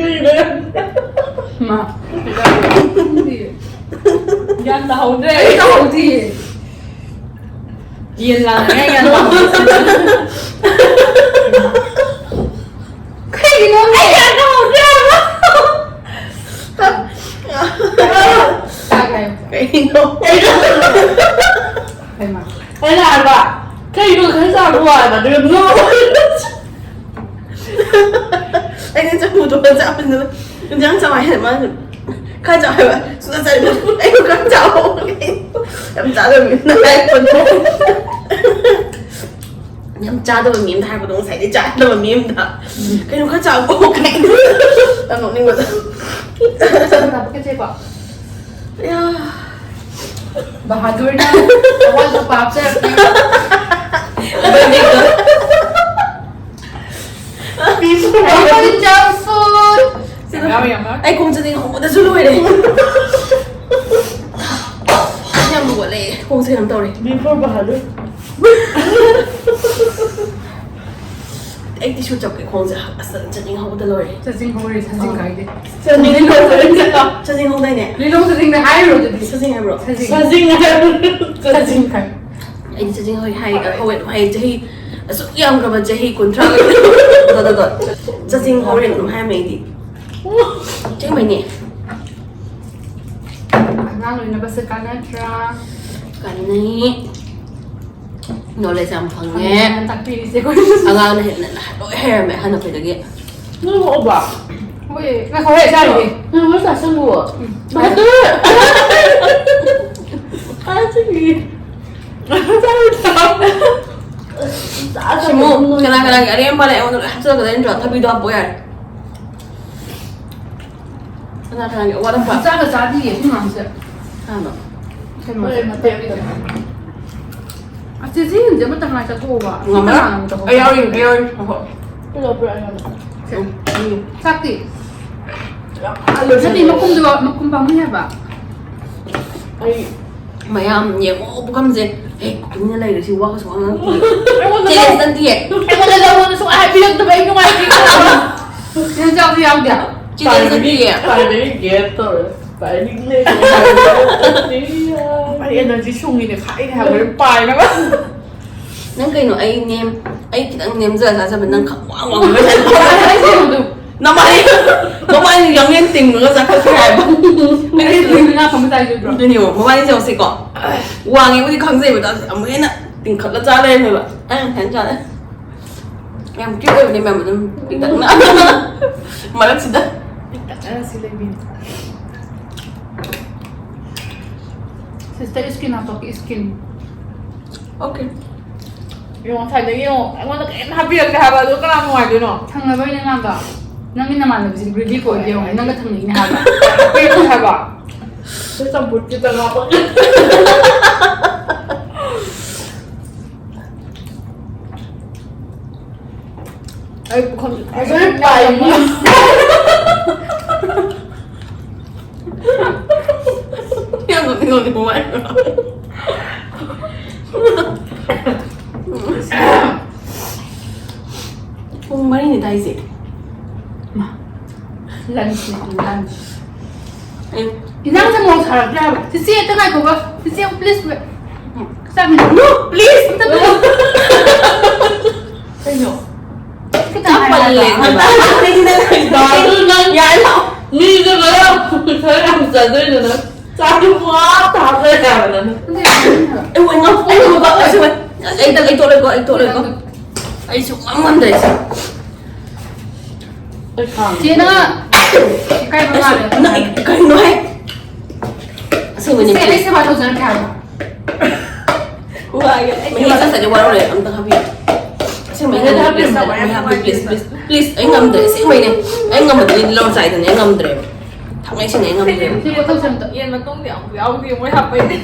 ꯃꯥ꯫ ꯒ꯭ꯌꯥꯟ ꯇꯥꯍꯧꯗ꯭ꯔꯦ꯫ ꯑꯩ ꯇꯥꯍꯧꯗꯤꯌꯦ꯫ ꯌꯦꯟ ꯂꯥꯡꯉꯦ, ꯌꯦꯟ ꯂꯥꯡꯉꯦ꯫ ꯀꯩꯒꯤꯅꯣ? ꯑꯩ ꯒ꯭ꯌꯥꯟ ꯇꯥꯍꯧꯗ꯭ꯔꯦ ꯍꯥꯏꯕ꯫ ꯆꯥꯈ꯭ꯔꯦ꯫ ꯀꯩꯅꯣ? ꯍꯩꯃꯥ꯫ ꯑꯩꯅ ꯍꯥꯏꯕ, "ꯀꯩꯅꯣ ꯈꯔ ꯆꯥꯈꯣ" ꯍꯥꯏꯕ, ꯑꯗꯨꯒ ꯅꯣꯛꯑꯣ꯫ ꯑꯩꯅ ꯆꯐꯨꯗꯣ ꯆꯥꯃꯟꯗꯅ ꯏꯟꯖꯥꯡ ꯆꯥꯎ ꯍꯥꯏꯅ ꯃꯥꯅ ꯈꯔ ꯆꯥꯎ ꯍꯥꯏꯕ ꯁꯨꯡꯆꯥ ꯆꯥꯅꯤꯡꯗꯦ꯫ ꯑꯩꯗꯣ ꯈꯔ ꯆꯥꯎ ꯌꯥꯝ ꯆꯥꯗꯕ ꯃꯤ ꯑꯃꯅ ꯍꯥꯏꯔꯛꯄꯗꯣ꯫ ꯌꯥꯝ ꯆꯥꯗꯕ ꯃꯤ ꯑꯃꯗ ꯍꯥꯏꯔꯛꯄꯗꯣ ꯉꯁꯥꯏꯗꯤ ꯆꯥꯗꯕ ꯃꯤ ꯑꯃꯗ ꯀꯩꯅꯣ ꯈꯔ ꯆꯥꯎ ꯀꯥꯏꯅ ꯌꯥꯝ ꯅꯣꯛꯅꯤꯡꯕꯗꯣ꯫ ꯀꯩꯁꯦꯀꯣ ꯑꯌꯥ꯫ ꯕꯍꯥꯗꯨꯔꯅ ꯑꯋꯥꯠꯄ ꯍꯥꯞꯆꯔꯛꯀꯦ꯫ ꯑꯩꯈꯣꯏ junk food꯫ ꯌꯥꯝ ꯌꯥꯎꯋꯦ, ꯌꯥꯝ ꯌꯥꯎꯋꯦ꯫ ꯑꯩ ꯈꯣꯡꯁꯦ ꯍꯧꯒꯠꯂꯦ꯫ ꯈꯣꯡꯁꯦ ꯀꯩꯅꯣꯝ ꯇꯧꯔꯦ꯫ Before ꯕꯍꯥꯗꯨꯔ꯫ ꯑꯩ ꯇꯤꯁꯨ ꯆꯞꯀꯦ ꯈꯣꯡꯁꯦ꯫ ꯑꯁ, ꯆꯠꯅꯤꯡꯍꯧꯕꯗ ꯂꯣꯏꯔꯦ꯫ ꯆꯠꯆꯤꯡ ꯍꯧꯔꯦ, ꯁꯖꯤꯡ ꯀꯥꯏꯗꯦ꯫ ꯆꯠꯅꯤꯡꯍꯧꯗ ꯂꯣꯏꯔꯦ꯫ ꯆꯠꯅꯤꯡꯍꯧꯗꯥꯏꯅꯦ? ꯂꯤꯂꯣꯡ ꯆꯠꯆꯤꯡꯗ ꯍꯥꯏꯔꯨꯔꯣ ꯑꯗꯨꯗꯤ꯫ ꯆꯠꯅꯤꯡ ꯍꯥꯏꯕ꯭ꯔꯣ? ꯁꯖꯤꯡ꯫ ꯁꯖꯤꯡ ꯍꯥꯏꯕ꯫ ꯆꯠꯆꯤꯡ ꯀꯥꯏ꯫ ꯑꯩꯗꯤ ꯆꯠꯅꯤꯡꯍꯧꯏ ꯍꯥꯏ, ꯍꯧꯋꯦ ꯍꯥꯏ, ꯆꯍꯤ ꯑꯁꯨꯛ ꯌꯥꯝꯈ꯭ꯔꯕ ꯆꯍꯤ ꯀꯨꯟꯊ꯭ꯔꯥ꯫ ꯆꯠꯅꯤꯡꯍꯧꯔꯦ ꯑꯗꯨꯝ ꯍꯥꯏꯔꯝꯃꯦ ꯑꯩꯗꯤ꯫ ꯑꯁꯦꯡꯕꯩꯅꯦ꯫ ꯑꯉꯥꯡ ꯂꯣꯏꯅꯕꯁꯦ ꯀꯥꯟꯅꯗ꯭ꯔꯥ? ꯀꯥꯟꯅꯩ꯫ ꯅꯣꯂꯦꯖ ꯌꯥꯝ ꯐꯪꯉꯦ꯫ ꯇꯥꯛꯄꯤꯔꯤꯁꯦ ꯑꯩꯈꯣꯏ꯫ ꯑꯉꯥꯡꯅ ꯍꯦꯟꯅ ꯂꯣꯏ ꯍꯩꯔꯝꯃꯦ ꯑꯍꯟ ꯑꯩꯈꯣꯏꯗꯒꯤ꯫ ꯅꯣꯏ ꯑꯣꯕ꯫ ꯍꯣꯏ, ꯉꯥꯏꯈꯣ, ꯍꯣꯏ, ꯆꯥꯔꯤꯒꯦ꯫ ꯅꯪ ꯂꯣꯏ ꯆꯥꯁꯜꯂꯨ꯫ ꯕꯍꯥꯗꯨꯔ꯫ ꯀꯥꯏꯗꯒꯤ? ꯁꯤꯃꯨ, ꯀꯅꯥ ꯀꯅꯥꯒꯤ ꯑꯔꯦꯝꯕ ꯂꯩ ꯑꯩꯉꯣꯟꯗ ꯂꯣꯏ ꯍꯥꯞꯆꯜꯂꯛꯀꯗꯣꯏ ꯅꯠꯇ꯭ꯔꯣ? ꯊꯕꯤꯗꯣ ꯍꯥꯞꯄꯣ ꯌꯥꯔꯦ꯫ ꯀꯅꯥ ꯀꯅꯥꯒꯤ ꯑꯋꯥꯠ ꯑꯄꯥ? ꯆꯥꯒ ꯆꯥꯗꯤꯌꯦ ꯁꯤ ꯉꯥꯡꯁꯦ꯫ ꯀꯅꯥꯅꯣ? ꯀꯩꯅꯣ꯫ ꯍꯣꯏ, ꯃꯇꯦꯛ ꯑꯃ꯫ ꯑꯁ, ꯆꯦꯆꯦ ꯌꯨꯝꯁꯦ ꯑꯃꯇ ꯉꯥꯏ ꯆꯠꯊꯣꯛꯑꯣꯕ꯫ ꯉꯝꯃꯔꯣꯏ꯫ ꯀꯅꯥꯅꯣ ꯇꯧꯍꯧꯕ? ꯑꯩ ꯌꯥꯎꯔꯤ, ꯑꯩ ꯌꯥꯎꯔꯤ꯫ ꯍꯣꯏ, ꯍꯣꯏ꯫ ꯄꯨꯂꯞ ꯄꯨꯔꯥ ꯑꯩꯉꯣꯟꯗ꯫ ꯎꯝ, ꯎꯝ꯫ ꯆꯥꯛꯇꯤ? ꯌꯥꯝ ꯍꯥꯜꯂꯦ꯫ ꯅꯠꯇꯦ, ꯃꯈꯨꯝꯗꯣ, ꯃꯈꯨꯝ ꯄꯥꯝꯃꯤ ꯍꯥꯏꯕ꯫ ꯑꯩ ꯃꯌꯥꯝ ꯌꯦꯡꯉꯣ ꯄꯨꯈꯝꯁꯦ꯫ ꯍꯦ, ꯇꯨꯃꯤꯟꯅ ꯂꯩꯔꯦ ꯁꯤ ꯋꯥꯒ ꯁꯨꯉꯥꯡ ꯉꯥꯡꯉꯛꯇꯦ꯫ ꯑꯩꯉꯣꯟꯗ ꯆꯦꯂꯦꯟꯖ ꯅꯠꯇꯤꯌꯦ꯫ ꯑꯩꯉꯣꯟꯗ ꯅꯉꯣꯟꯗ ꯁꯨꯡꯍꯥꯏ ꯍꯥꯏꯕꯤꯔꯛꯇꯕ ꯑꯩ ꯅꯨꯡꯉꯥꯏꯇꯦ꯫ ꯅꯪ ꯆꯥꯕꯁꯨ ꯌꯥꯎꯗꯦ꯫ ꯆꯦꯂꯦꯟꯖ ꯅꯠꯇꯤꯌꯦ꯫ ꯄꯥꯏꯕꯒꯤ ꯒꯦꯞ ꯇꯧꯔꯦ꯫ ꯄꯥꯏꯅꯤꯡꯗꯦ꯫ ꯑꯩ ꯑꯦꯅꯔꯖꯤ ꯁꯨꯡꯉꯤꯅꯦ ꯈꯥꯛꯏꯅꯦ ꯍꯥꯏꯕ ꯍꯣꯔꯦꯟ ꯄꯥꯏꯅꯕ꯫ ꯅꯪ ꯀꯩꯅꯣ ꯑꯩ ꯅꯦꯝ, ꯑꯩ ꯈꯤꯇꯪ ꯅꯦꯝꯖꯔ ꯆꯥꯖꯕ ꯅꯪ ꯈꯪ ꯋꯥꯡ ꯋꯥꯡ ꯅꯃꯥꯏ, ꯅꯃꯥꯏ ꯌꯥꯡꯂꯦꯟ ꯇꯤꯡꯉꯒ ꯆꯥꯈꯠꯈ꯭ꯔꯦ ꯍꯥꯏꯕ꯫ ꯑꯩ ꯉꯥ ꯐꯝꯕ ꯇꯥꯏꯖꯗ꯭ꯔꯣ? ꯑꯗꯨꯅꯦ ꯌꯦꯡꯉꯣ, ꯃꯕꯥꯅꯤ ꯇꯧꯁꯤꯀꯣ꯫ ꯋꯥꯡꯉꯦꯕꯨꯗꯤ ꯈꯪꯖꯩꯕ, ꯑꯗꯣ ꯑꯃꯨꯛ ꯍꯦꯟꯅ ꯇꯤꯡꯈꯠꯂ ꯆꯥ ꯂꯩꯔꯝꯃꯦꯕ꯫ ꯑꯩ ꯌꯥꯝ ꯐꯖꯅ ꯆꯥꯔꯦ꯫ ꯌꯥꯝ ꯀ꯭ꯌꯨꯠ ꯑꯣꯏꯕꯅꯦ ꯃꯌꯥꯝ ꯑꯗꯨꯝ ꯄꯤꯛꯇꯛꯅ꯫ ꯃꯔꯛꯁꯤꯗ꯫ ꯆꯠꯅꯔꯁꯤ ꯂꯩꯕꯤꯅꯤ꯫ ꯁꯤꯁꯇꯔ ꯏꯁꯀꯤꯟ ꯍꯥꯞꯄꯛꯀꯦ, ꯏꯁꯀꯤꯟ꯫ ꯑꯣꯀꯦ꯫ ꯌꯦꯡꯉꯣ, ꯉꯁꯥꯏꯗꯒꯤ ꯌꯦꯡꯉꯣ, ꯑꯩꯉꯣꯟꯗ ꯀꯔꯤꯝ ꯍꯥꯞꯄꯤꯔꯛꯇꯦ ꯍꯥꯏꯕ, ꯑꯗꯨ ꯀꯅꯥ ꯅꯨꯡꯉꯥꯏꯗꯣꯏꯅꯣ? ꯊꯪꯅꯕꯩꯅꯦ ꯃꯥꯒ꯫ ꯅꯪꯒꯤ ꯅꯃꯥꯟꯅꯕꯤꯁꯤ ꯒ꯭ꯔꯤꯗꯤ ꯀꯣꯏꯗꯦ ꯌꯦꯡꯉꯣ, ꯅꯪꯒ ꯊꯪꯅꯩꯅꯦ ꯍꯥꯏꯕ꯫ ꯍꯥꯞꯄꯤꯔꯛꯇꯦ ꯍꯥꯏꯕ꯫ ꯑꯩ ꯆꯝꯐꯨꯠ ꯈꯤꯇꯪ ꯍꯥꯞꯄꯛꯀꯦ꯫ ꯑꯩ ꯄꯨꯈꯝꯁꯨ ꯐꯖꯅ ꯄꯥꯏꯅꯤ꯫ ꯌꯥꯝ ꯅꯣꯛꯅꯤꯡ ꯅꯣꯛꯅꯤꯡꯕ ꯋꯥꯔꯤ꯫ ꯄꯨꯡ ꯃꯔꯤꯅꯤ ꯇꯥꯏꯁꯦ꯫ ꯂꯟꯁꯅꯦ, ꯂꯟꯁ꯫ ꯑꯩ ꯏꯟꯖꯥꯡꯁꯦ ꯃꯣꯔꯣꯛ ꯁꯥꯔꯛꯇ꯭ꯔꯦ ꯍꯥꯏꯕ꯫ ꯆꯤꯆꯦ, ꯑꯝꯇ ꯉꯥꯏꯈꯣꯕ꯫ ꯆꯤꯆꯦ, please wait. ꯆꯥꯃꯤꯟꯅ꯫ No, please. ꯀꯩꯅꯣ? ꯈꯤꯇꯪ ꯆꯥꯛ ꯄꯜꯂꯦ꯫ ꯍꯥꯏꯔꯒ꯫ ꯌꯥꯔꯦ, ꯂꯥꯛꯑꯣ꯫ ꯃꯤꯗꯣ ꯉꯔꯥꯡ ꯈꯔ ꯌꯥꯝ ꯆꯥꯗꯣꯏꯗꯨꯅ ꯆꯥꯗꯨ ꯄꯨꯔꯥ ꯊꯥꯗꯣꯏ ꯍꯥꯏꯕ ꯅꯪ꯫ ꯑꯩ ꯋꯥ ꯉꯥꯡ-, ꯑꯩ ꯋꯥ-, ꯑꯩ ꯁꯨꯃꯥꯏ-, ꯑꯩ ꯇꯣꯛ-, ꯑꯩ ꯇꯣꯛꯂꯦꯀꯣ, ꯑꯩ ꯇꯣꯛꯂꯦꯀꯣ꯫ ꯑꯩ ꯁꯨꯛꯉꯝ ꯉꯝꯗ꯭ꯔꯦ ꯁꯤ꯫ ꯑꯩ ꯈꯥꯡ꯫ ꯆꯦꯅ ꯏꯀꯥꯏꯕ ꯃꯥꯜꯂꯦ꯫ ꯅꯪ ꯀꯩꯅꯣꯍꯦ? ꯑꯁꯦꯡꯕꯅꯤ꯫ ꯆꯦ, ꯑꯩ ꯁꯦꯕꯥ ꯇꯧꯖꯔꯛꯀꯦ ꯍꯥꯏꯕ꯫ ꯋꯥꯏꯌꯦ꯫ ꯑꯩ ꯉꯁꯥꯏꯗꯩ ꯋꯥꯔꯧꯔꯦ꯫ ꯑꯝꯇ ꯍꯥꯞꯄꯤꯌꯨ꯫ ꯑꯁꯦꯡꯕꯩ ꯃꯌꯥꯝ ꯍꯥꯞꯄꯤꯌꯨ, ꯃꯌꯥꯝ ꯍꯥꯞꯄꯤꯌꯨ, please, please, please. ꯑꯩ ꯉꯝꯗ꯭ꯔꯦ꯫ ꯑꯁꯦꯡꯕꯩꯅꯦ꯫ ꯑꯩ ꯉꯝꯃꯗꯤ ꯂꯧꯔ ꯆꯥꯏꯗꯅ꯫ ꯑꯩ ꯉꯝꯗ꯭ꯔꯦꯕ꯫ ꯊꯥꯡꯃꯩ ꯁꯦꯡꯅ ꯑꯩ ꯉꯝꯗ꯭ꯔꯦꯕ꯫ ꯁꯤ ꯄꯣꯠꯊꯣꯛꯁꯦ ꯑꯝꯇ꯫ ꯌꯦꯟ ꯃꯇꯣꯡꯗꯤ ꯑꯃꯨꯛ ꯌꯥꯎꯗꯦ ꯃꯣꯏ ꯍꯥꯞꯄꯩꯗꯤ꯫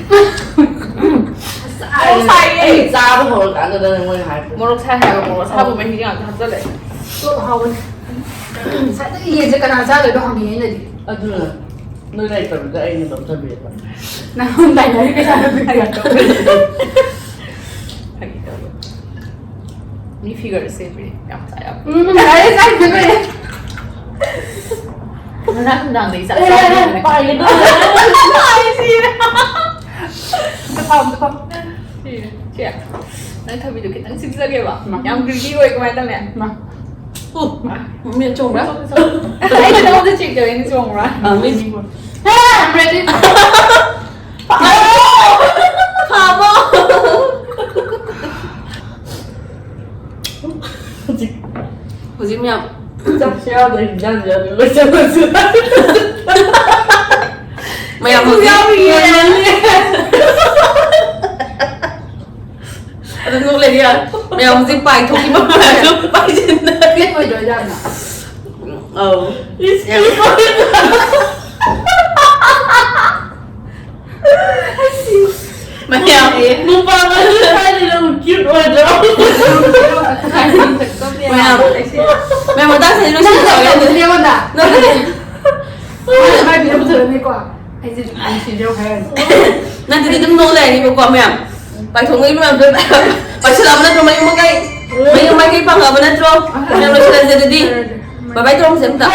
ꯑꯩ ꯆꯥꯕ ꯍꯧꯔꯀꯥꯟꯗꯗꯅꯦ ꯃꯣꯏꯅ ꯍꯥꯏꯔꯛꯄ꯫ ꯃꯣꯔꯣꯛ ꯁꯥꯏ ꯍꯥꯏꯕ ꯃꯣꯔꯣꯛ ꯁꯥꯕ ꯃꯍꯤ ꯉꯥꯛꯇ ꯍꯥꯞꯆꯜꯂꯦ꯫ ꯁꯣ ꯍꯥꯎꯕꯅꯦ꯫ ꯉꯁꯥꯏꯗꯒꯤ ꯌꯦꯟꯁꯦ ꯀꯅꯥ ꯆꯥꯗꯣꯏꯅꯣ ꯍꯪꯉꯤꯅꯦ ꯑꯩꯅꯗꯤ꯫ ꯑꯗꯨꯅ ꯅꯣꯏ ꯂꯩꯇꯕꯗ ꯑꯩꯅ ꯑꯗꯨꯝ ꯊꯝꯕꯤꯔꯕ꯫ ꯅꯪꯉꯣꯟꯗ ꯇꯥꯏꯅꯔꯤ ꯀꯩꯁꯥ ꯅꯨꯄꯤ ꯀꯌꯥ ꯇꯧꯔꯦ꯫ ꯐꯥꯒꯤ ꯇꯧꯕ꯫ ꯃꯤ figure ꯁꯦꯝꯃꯤꯅꯦ ꯌꯥꯝ ꯆꯥ ꯌꯥꯝ꯫ ꯎꯝ, ꯌꯥꯔꯦ, ꯆꯥꯏꯗꯦ ꯀꯩ꯫ ꯉꯔꯥꯡ ꯅꯨꯡꯗꯥꯡꯗꯒꯤ ꯆꯥꯛ ꯑꯦ, ꯆꯥꯗ꯭ꯔꯤꯕꯅꯦ꯫ ꯄꯥꯏꯒꯦ ꯇꯧꯔꯦ꯫ ꯁꯤꯔꯦ꯫ ꯁꯤꯔꯦ꯫ ꯁꯤꯔꯦ꯫ ꯁꯦ, ꯅꯪ ꯊꯕꯤꯗꯣ ꯈꯤꯇꯪ ꯁꯤꯛꯆꯒꯦꯕ꯫ ꯃꯥ꯫ ꯌꯥꯝ greedy ꯑꯣꯏ ꯀꯃꯥꯏꯅ ꯇꯧꯅꯤ? ꯃꯥ꯫ ꯑꯣ, ꯃꯤ ꯆꯣꯡꯕ꯭ꯔꯥ? ꯑꯩꯅ ꯅꯉꯣꯟꯗ check ꯇꯧꯔꯤꯅꯦ ꯆꯣꯡꯕ꯭ꯔꯥ? ꯑ, ꯃꯤ I'm ready꯫ ꯐꯥꯕꯣ꯫ ꯍꯧꯖꯤꯛ ꯃꯌꯥꯝ ꯆꯥꯛꯁꯨ ꯌꯥꯎꯗ꯭ꯔꯦ, ꯍꯤꯟꯖꯥꯡꯁꯨ ꯌꯥꯎꯗ꯭ꯔꯦ, ꯂꯣꯏ ꯆꯠꯂꯁꯨ꯫ ꯃꯌꯥꯝ ꯍꯧꯖꯤꯛ ꯑꯗꯨ ꯅꯣꯛ ꯂꯩꯗꯤ ꯌꯥꯔꯦ꯫ ꯃꯌꯥꯝ ꯍꯧꯖꯤꯛ ꯄꯥꯏꯊꯣꯛꯈꯤꯕ ꯃꯌꯥꯝꯗꯣ ꯄꯥꯏꯁꯤꯟꯅꯔꯦ꯫ Cute ꯑꯣꯏꯗ꯭ꯔꯣ ꯌꯥꯝꯅ? ꯑꯧ꯫ ꯃꯌꯥꯝ ꯅꯨꯄꯥ ꯃꯆꯥ ꯍꯥꯏꯗꯤ ꯅꯪ cute ꯑꯣꯏꯗ꯭ꯔꯣ? ꯃꯌꯥꯝ ꯃꯌꯥꯝ ꯃꯇꯥꯡꯁꯤꯗꯤ ꯂꯣꯏꯁꯤꯟꯈ꯭ꯔꯒꯦ ꯑꯗꯨꯗꯤ꯫ ꯅꯪꯉꯣꯟꯗ? ꯅꯠꯇꯦ꯫ ꯃꯥꯏ ꯄꯤꯔꯝ ꯐꯖꯔꯝꯃꯦꯀꯣ꯫ ꯑꯩꯁꯦ ꯅꯨꯡꯁꯤꯖꯧ ꯍꯥꯏꯔꯅꯤ꯫ ꯅꯠꯇꯦ, ꯑꯗꯨꯝ ꯅꯣꯛ ꯂꯩꯔꯅꯤꯕꯀꯣ ꯃꯌꯥꯝ꯫ ꯄꯥꯏꯊꯣꯛꯅꯈꯤꯕ ꯃꯌꯥꯝꯗꯣ ꯄꯥꯏꯁꯤꯜꯂꯛꯑꯕ ꯅꯠꯇ꯭ꯔꯣ? ꯃꯌꯨꯝ ꯃꯀꯩ, ꯃꯌꯨꯝ ꯃꯥꯏꯀꯩ ꯄꯥꯡ ꯐꯕ ꯅꯠꯇ꯭ꯔꯣ? ꯂꯣꯏꯁꯤꯜꯂꯁꯦ ꯑꯗꯨꯗꯤ꯫ ꯕꯥꯏ ꯕꯥꯏ ꯇꯧꯔꯝꯁꯦ ꯑꯝꯇ꯫